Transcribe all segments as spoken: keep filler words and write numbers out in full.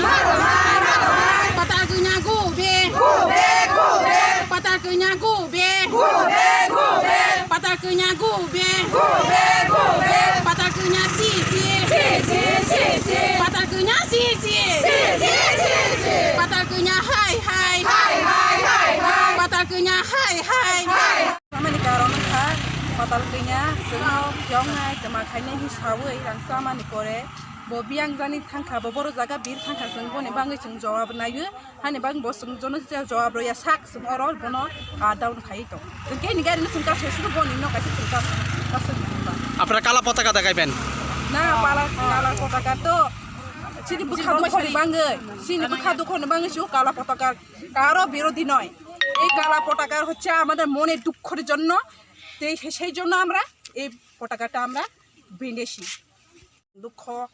Patal kanya gube. Patal kanya gube. Patal kanya gube. Patal kanya si si. Patal kanya si si. Patal kanya hai hai. Patal kanya hai hai. Samani karon wngkha patal kanya, chwngno phiyoknai twma khainai hinwi sawi rang chamani pore bo biyang jani thangkha, bo boro jaga bir thangkha, chwng boni bagwi chwng jawab naiwi, hani bagwi bo chwng jono jawab rwya sak chwng oro bono down khaiwi tong. Chwng khe ni gari no chwng kaso suru boni no kaisa chwng kaso kaso. Apnara kala potaka dagaiben? Na, pala kala potaka to chini bwkha dukhoni bagwi, chini bwkha dukhoni bagwi su kala potaka, karo birodhi noi. Ei kala potaka hocche amader moner dukkor jonno, tei se-, sei jonno amra ei potakaটা amra bendesi. Dukho.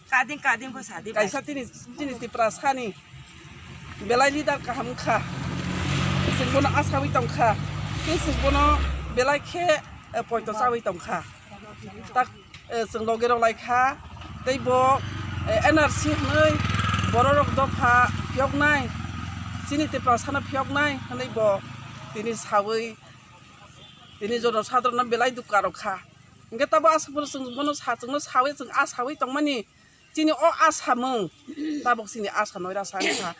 Kading, kading pho sadi. Kaisa tini, tini Tiprasani belai leader kaham wngkha. Chwng bono asawi tongkha. Tei chwng bono belai khe, eh, poito chawi tongkha. Tak, eh, chwng loge rw lai kha, tei bo, eh, N R C hwnwi bororok dopha phiyoknai, chini Tiprasano phiyoknai hwnwi bo tini sawi, tini jono sadrono belai dukha rw kha. Hwnkhe tabo aswk bono chwng bono sa-, chwngno sawi chwng a sawi tongmani. Chini o asamung, tabuk chini asa noira sa wngkha.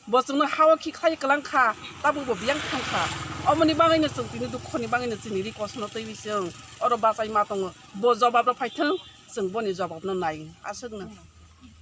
Bo chwngno ha-o khiklai kwlang kha, tabuk bo biyang thang kha. Omoni bagwino chwng tini dukhoni bagwino chini ri kosono twiwi chwng oro bachai ma tongo. Bo jobab rw phai thung, chwng boni jobab no nai aswkno.